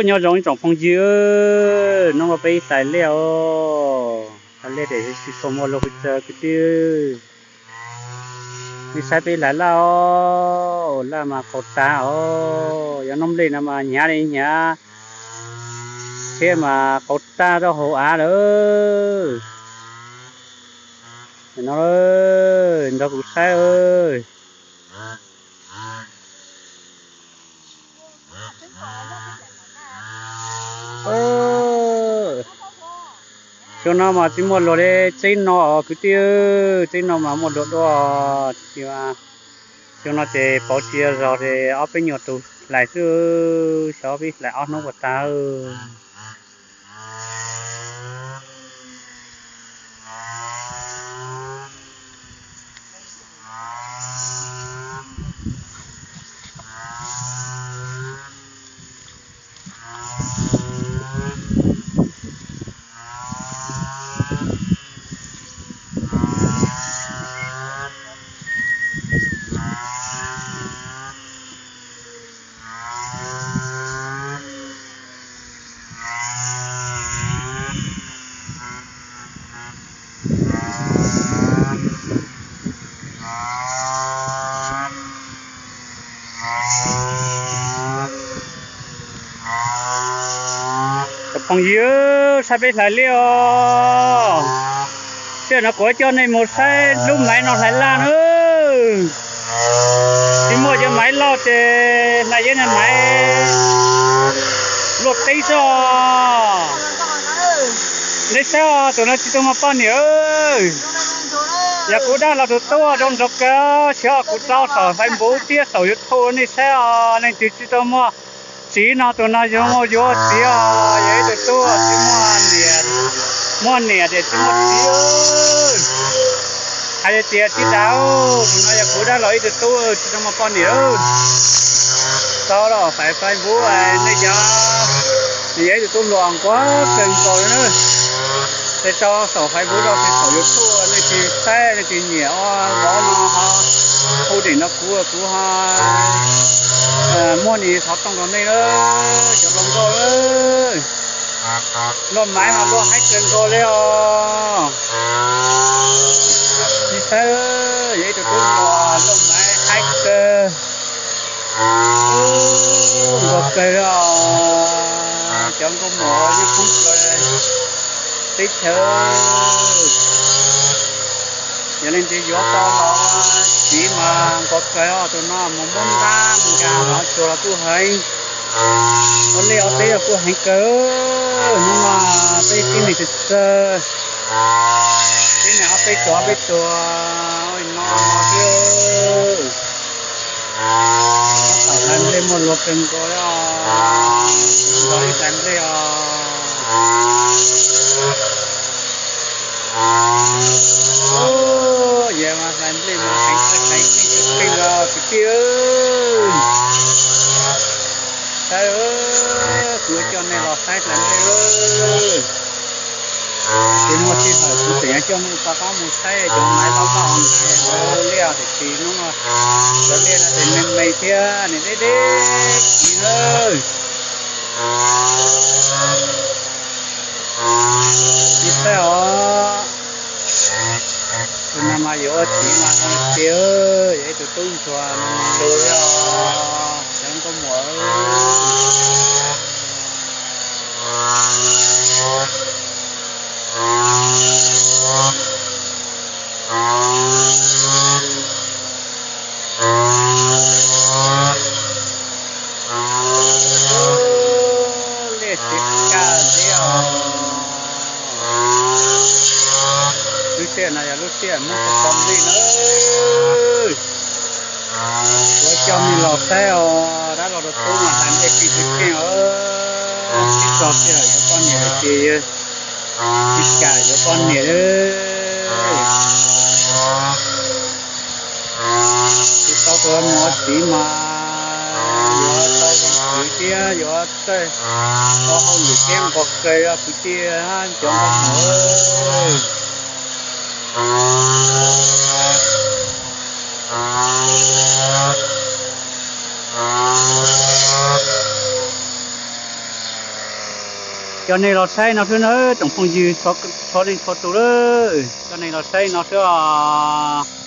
Nyob zoo ib tsoom phooj ywg, hnub no peb ib hlais liaj os, hlais liaj ces tsis tshua muaj lub hwj chim kwv tij. Nej saib peb hlais laj os, laj mas qaug tag os, yog noob nplej no mas hnyav li hnyav, thiab mas qaug tag rau hauv av lawm. No nrog kuv saib. Xyoo no mas tsis muaj luag li txeb no os kwv tij, txeb no mas muaj luag dua. Xyoo no ces pauv tsis zog ces ob peb nyuag tus hlais xwb, xyov peb hlais ob hnub puas tag. Cov phooj ywg, saib peb hlais liaj os. Tej no kuv coj nej mus saib lub maiv no hlais laj na. Tsis muaj cov maiv loj ces hlais yeeb maiv luaj teb xwb. Nej saib os, tus no tsis tau muaj poj niam. Yog kuv dab laug tus tub zoo nraug kawg, xyov kuv tso saum Facebook thiab saum YouTube nej saib os. Leej twg tsis tau muaj txiv no tus no yuav muaj yuav txiv os, yog ib tug tub tsis muaj niam, muaj niam tiam tsis muaj txiv. Hais tias tsis tas, tus no yog kuv dab laug ib tug tub tsis tau muaj poj niam. Tso los saum Facebook nej cov, nws yog ib tug tub hluas nquag kawg nkaus li na. Ces tso saum Facebook rau ces saum YouTube nej tsis saib nej tsis nyiam ua vov no ho hu tim no kuv, kuv ho muab nws xov tooj rau nej na, cov hluas nkauj. Loj maiv mas loj heev kawg nkaus li os. Tsis saib, yog ib tug tub hluas loj maiv heev kawg. Nkauj kawg os, cov nkauj muam nyob thoob plaws teb chaws. Yog leej twg yuav tau los txiv mas nkauj kawg os, tus no mus muab ntab mus nkag los tsuas los kuj heev. Ua liaj ua teb los kuj heev kawg. Hnub no peb tib neeg tsawg tsawg, tib neeg ob peb tug ob peb tug no xwb. Tab tom hlais nplej muaj luag kawg nkaus li os, nrog ib hlais nplej os. Yog mas hlais nplej mas heev kawg, heev kawg, kawg los kwv tij. Saib, kuv coj nej los saib hlais nplej. Ces muaj sij hawm kuv tseem yuav coj nej rov qab mus saib cov maiv loj loj ntawd liaj tiam sis hnub no cov liaj no ces me me thiab nws deb deb tsis nawb. Tsis saib os. Tus no mas yuav ua txiv mas zoo tiag, yog ib tug tub ntsuag lus li os, cov nkauj muam. Liaj tsis kaj li os. Lub sij hawm no yog lub sij hawm muab tau nplej na. Kuv coj nej los saib os, dab laug tus tub mas hlais nplej pij tsis keej os. Tsis txog sij hawm yuav poj niam lawm ces tsis kam yuav poj niam. Tsis tau tus mus ua txiv mas yuav tau zoo kwv thiab yuav txawj ua hauj lwm thiab nquag kawg os kwv tij cov nkauj muam. Coj nej los saib no xwb na tsoom phooj ywg, txhua leej txhua tus lawm, coj nej los saib no xwb os.